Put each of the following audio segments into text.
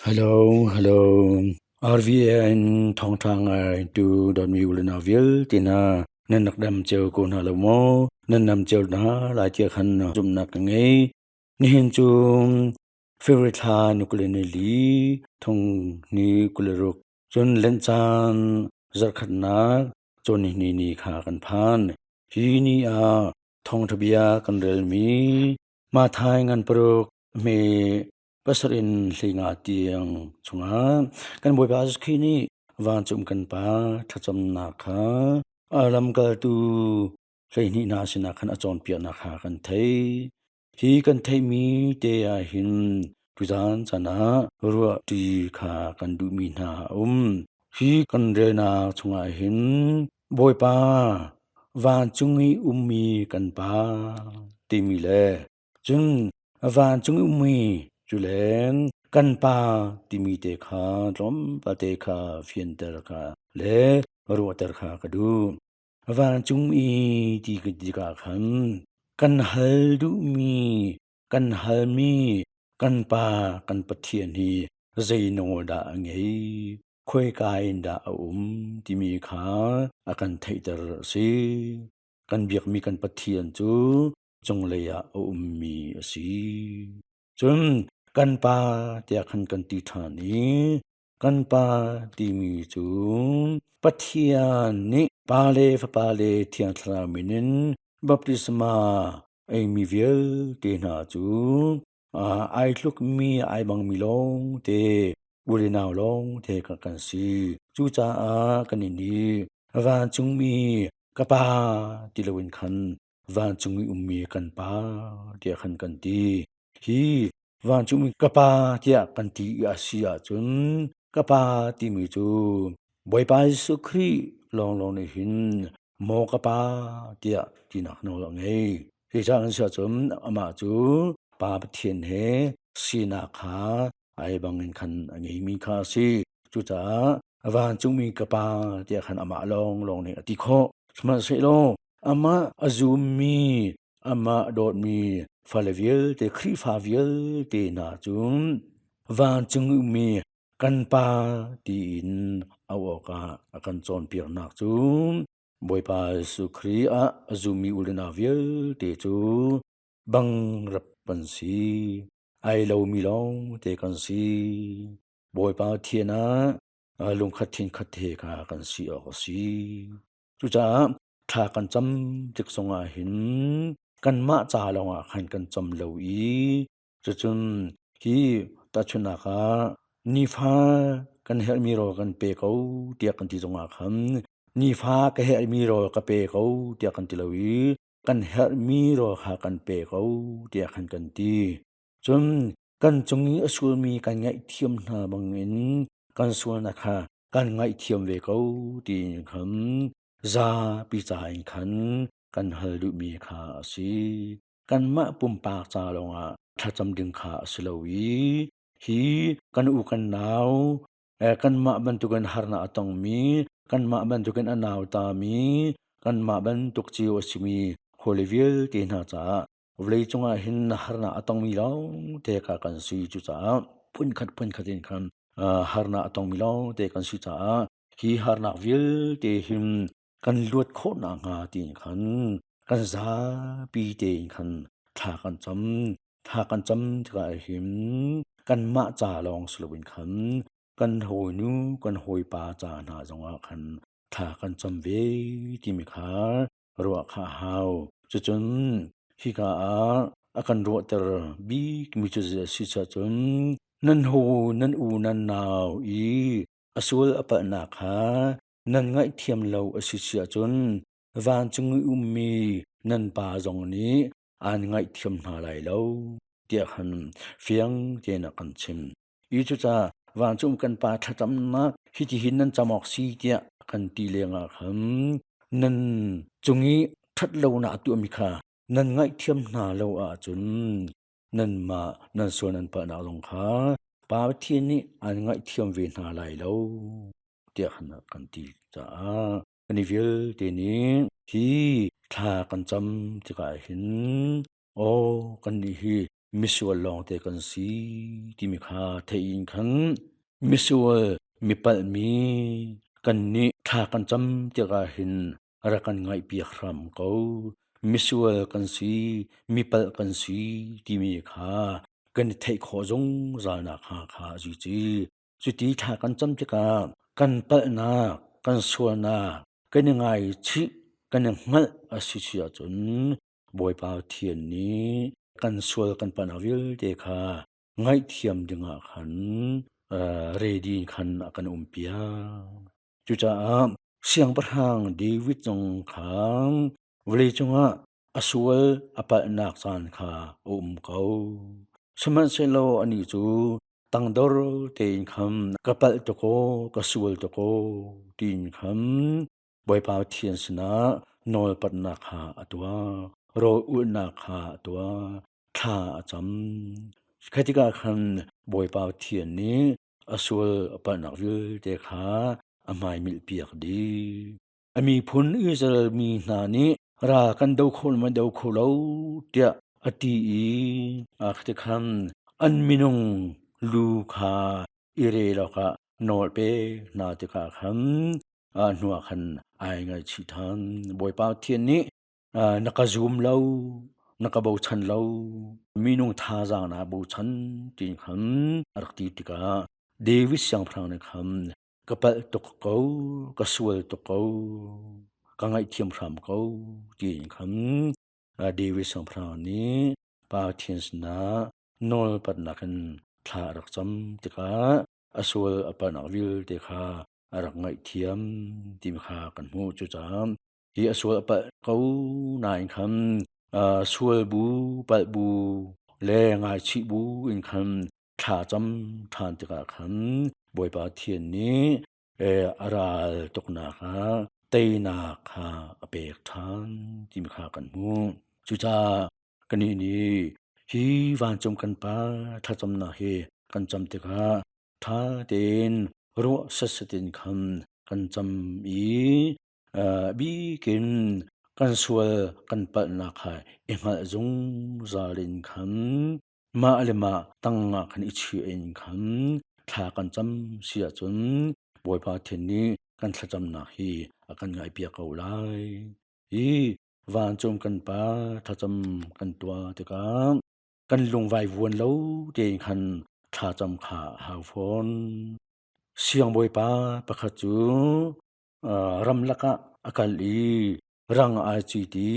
Hello, hello. RVN thawngṭha ngai tu dawtmi u le nau vialte hna nan rak dam cio ko hna lo maw? Nan dam cio hna lai tiah khan zumhnak ka ngei. Nihin cu February thla ni 24 thong ni 26 cun Lent caan zarhkhatnak cawn ni ni kha kan phan. Hi ni ah thawngṭha bia kan relmi Mathai ngan paruk hme pasarih in hleinga tiang chungah kan Bawipa Jesuh Khrih nih vancung kan Pa thlacamnak kha a lamkaltu 12 hna sinah khan a cawnpiaknak kha kan theih. Hi kan theihmi te ah hin tuzan caan ah ruahṭi kha kan duhmi hna a um. Hi kan relnak chungah hin Bawipa vancung i ummi kan Pa timi le cun vancung i ummi cu le kan Pa timi te kha tlawmpal te kha fianter kha le ruahter kha ka duh. Vancung i ti tikah khan kan hal duhmi kan halmi kan Pa kan Pathian hi zei nawl dah a ngei khoika in dah a um timi kha a kan theihter a si. Kan biakmi kan Pathian cu cunglei ah a ummi a si. Cun kan Pa tiah khan kan ti ṭhan i kan Pa timi cu Pathian nih Pa le Fapa le Thiang Thlarau min in baptisma eimi vialte hna cu ai tlukmi ai bangmi lawngte u le nau lawngte kan kan si. Cucaah kan in i vancungmi ka Pa ti loin khan vancung i ummi kan Pa tiah khan kan ti. Hi vancungmi ka Pa tiah kan ti a si ahcun ka Pa timi cu Bawipa Jesuh Khrih lawnglawng nih hin maw ka Pa tiah tinak nawl a ngei. Zeicah an si ahcun amah cu Pa Pathian he sinak kha ai bangin khan a ngeimi kha a si. Cucaah vancungmi ka Pa tiah khan amah lawnglawng nih a ti khawh. Sihmanhsehlaw amah a zummi, amah dawtmi fale vialte, Khrihfa vialte hna cu vancung ummi kan Pa tiin auh awkah a kan cawnpiaknak cu Bawipa Jesuh Khrih ah a zummi u le nau vialte cu bangrep kan si. Ai lomi lawngte kan si. Bawipa thian ah lungkhat thinkhat he kha kan si awk a si. Cucaah thla kan cam tik zongah hin kanmah ca lawngah khan kan cam lo i cucun hi tahchunhnak ah nifa kan herhmi rawl kan pe ko tiah kan ti zongah khan nifa ka herhmi rawl ka pe ko tiah kan ti lo i kan herhmi rawl kha kan pe ko tiah khan kan ti. Cun kan cung i a sualmi kan ngaihthiam hna bangin kan sualnak kha kan ngaihthiam ve ko tiin khan zapi ca in khan kan hal duhmi kha a si. Kanmah pumpak ca lawngah thlacam ding kha a si lo i hi kan u kan nau kanmah bantukin harnak a tongmi kanmah bantukin a nautami kanmah bantuk cio a simi hawile vialte hna caah vawleicung ah hin harnak a tongmi lawngte kha kan si. Cucaah phunkhat phunkhat in khan harnak a tongmi lawngte kan si caah hi harnak vialte hin kan luat khawh nakhnga tiin khan kan zapi tein khan thla kan cam. Thla kan cam tikah hin kanmah ca lawng si loin khan kan hawinu kan hawipa ca hna zongah khan thla kan cam ve timi kha ruah kha a hau. Cucun hika ah a kan ruahter bikmi cu zei a si cun nan hawi nan u nan nau i a sual a palhnak kha nan ngaihthiam lo a si si ahcun vancung i ummi nan pa zong nih aan ngaihthiam hna lai lo tiah khan fiang tein a kan chim. I cucaah vancung kan Pa thlacamnak hitihin nan cam awk si tiah kan ti lengah khan nan cung i ṭhatlonak a tuahmi kha nan ngaihthiam hna lo ahcun nanmah nan sual nan palhnak zong kha Pa Pathian nih aan ngaihthiam ve hna lai lo tiah khan a kan ti caah kan i vialte nih hi thla kan cam tikah hin aw kannih hi. misual lawngte kan si timi kha theih in khan misual mipalhmi kannih thla kan cam tikah hin rak kan ngaihpiak hram ko. Misual kan si, mipalh kan si timi kha kan i theih khawh zungzalnak hnga kha a si ci. Cuti thla kan cam tikah kan palhnak, kan sualnak, kan i ngaichih, kan i hngalh a si si ahcun Bawipa Pathian nih kan sual kan palhnak vialte kha ngaihthiam dingah khan ready khan a kan umpiak. Cucaah Siangpahrang David zong kha vawleicung ah a sual a palhnak caan kha a um ko. Sihmanhsehlaw anih cu tangdor tein khan ka palh tuk aw, ka sual tuk aw tiin khan Bawipa Pathian sinah nawlpatnak kha a tuah, rawl ulhnak kha a tuah, thla a cam. Khi tikah khan Bawipa Pathian nih a sual a palhnak vialte kha a hmaimilhpiak dih. A miphun Israel mi hna nih ral kan do kho lo do kho lo tiah a ti i khi khan an minung lu kha i rel awkah nawl pe hna tikah khan hnuah khan ai ngaihchih ṭhan. Bawipa Pathian nih na ka zum lo, na ka bochan lo, minung thazaang naa bochan tiin khan a rak ti tikah David siangpahrang nih khan ka palh tuk ko, ka sual tuk ko, ka ngaihthiam hram ko tiin khan David siangpahrang nih Pathian sinah nawlpatnak in thla a rak cam tikah a sual a palhnak vialte kha a rak ngaihthiam timi kha kan hmuh. Cucaah hi a sual a palh ko nain khan sual bu palh bu le ngaichih bu in khan thla cam ṭhan tikah khan Bawipa Pathian nih a ral tuknak ah teinak kha a pek ṭhan timi kha kan hmuh. Cucaah kannih nih hi vancung kan Pa thlacamnak hi kan cam tikah ṭha tein ruah setset in khan kan cam i bikin kan sual kan palhnak kha i hngalh zungzal in khan mah le mah tangah khan i chiah in khan thla kan cam si ahcun Bawipa Pathian nih kan thlacamnak hi a kan ngaihpiak ko lai. Hi vancung kan Pa thlacam kan tuah tikah kan lungvai vuan lo tein khan thlacam kha a hau fawn. Siangbawipa pakhat cu ramlak ah a kal i rang ai cit i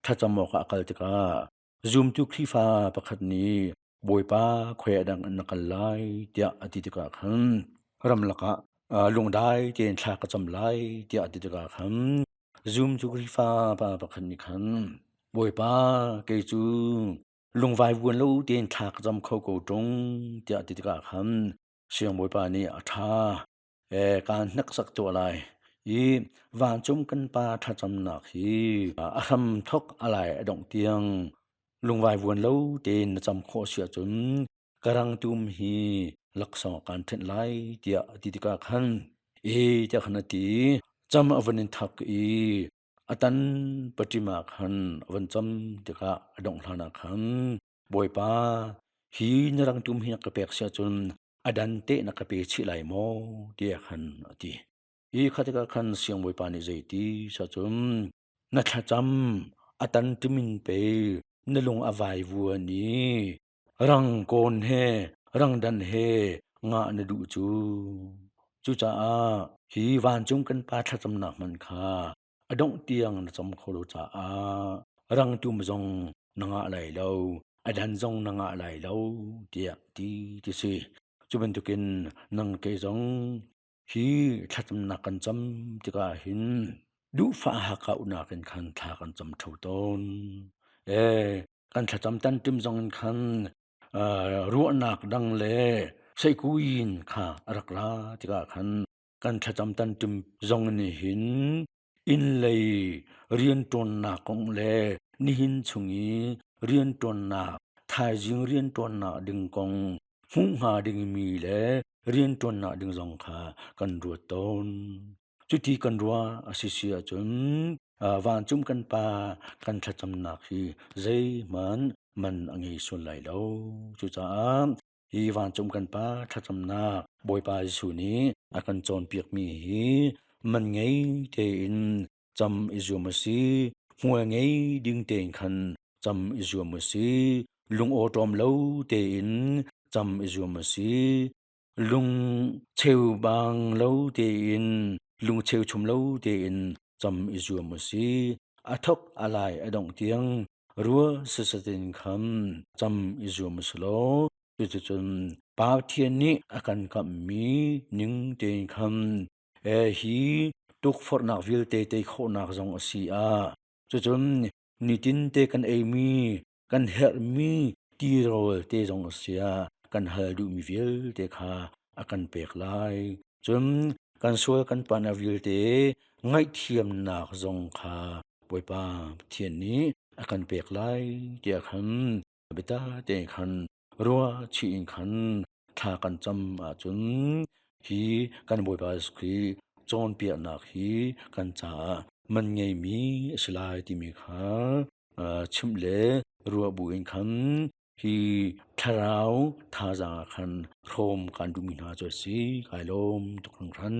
thlacam awkah a kal tikah zumtu Khrihfa pakhat nih Bawipa khoi ah dah na kal lai tiah a ti tikah khan ramlak ah lungdai tein thla ka cam lai tiah a ti tikah khan zumtu Khrihfa pa pakhat nih khan Bawipa kei cu lungvai vuan lo tein thla ka cam kho ko ṭung tiah a ti tikah khan Siangbawipa nih a ṭha kaan hneksak tuah lai i vancung kan Pa thlacamnak hi a hram thok a lai a dongh tiang lungvai vuan lo tein na cam khawh si ahcun ka rangtum hi laksawng kaan ṭhenh lai tiah a ti tikah khan e tiah khan a ti. Cam a van in thak i a tan paṭim ah khan a van cam tikah a dongh hlan ah khan Bawipa, hi na rangtum hi na ka pek si ahcun a dan teh na ka pe chih lai maw tiah khan a ti. Hi kha tikah khan siangbawipa nih zeiti cun na thlacam a tan timin pe na lung a vaivuan i rangkawn he rangdan he ngah na duh cu. Cucaah hi vancung kan Pa thlacamnak hmanh kha a dongh tiang na cam kho lo caah rangtum zong na ngah lai lo, a dan zong na ngah lai lo tiah ti ti si. Cu bantukin nang ke zong hi thlacamnak kan cam tikah hin duhfah hakkauhnak in khan thla kan cam ṭheo tawn. Kan thlacam tanṭim zong in khan ruahnak dang le seikuin kha a rak ra tikah khan kan thlacam tanṭim zong nih hin inn lei rianṭuannak kong le nihin chung i rianṭuannak thaizing rianṭuannak ding kong hmuh hnga dingmi le rianṭuannak ding zong kha kan ruat tawn. Cuti kan ruah a si si ahcun vancung kan Pa kan thlacamnak hi zeihmanh man a ngei sual lai lo. Cucaah hi vancung kan Pa thlacamnak Bawipa Jesuh nih a kan cawnpiakmi hi man ngei tein cam i zuam a si. Hmual ngei ding tein khan cam i zuam a si. Lungawṭawm lo tein cam i zuam a si. Lung cheubang lo tein, lung cheuchum lo tein cam i zuam a si. A thok a lai a dongh tiang rua sasatin kham cam i zuam a si lo. Cuticun Pathian nih a kan kamhmi ning tein khan hi tukforhnak vialte tei khawhnak zong a si ah cucun nitin te kan eimi kan herhmi tirawl te zong a si ah kan hal duhmi vialte kha a kan pek lai. Cun kan sual kan palhnak vialte ngaihthiamnak zong kha Bawipa Pathian nih a kan pek lai tiah khan biatak tein khan ruah chih in khan thla kan cam ahcun hi kan Bawipa Jesuh Khrih cawnpiaknak hi kan caah man ngeimi a si lai timi kha chimh le ruah buin khan hi thlarau thazaang ah khan hrawm kan duhmi hna cu a si. Kai lawm tuk hringhran.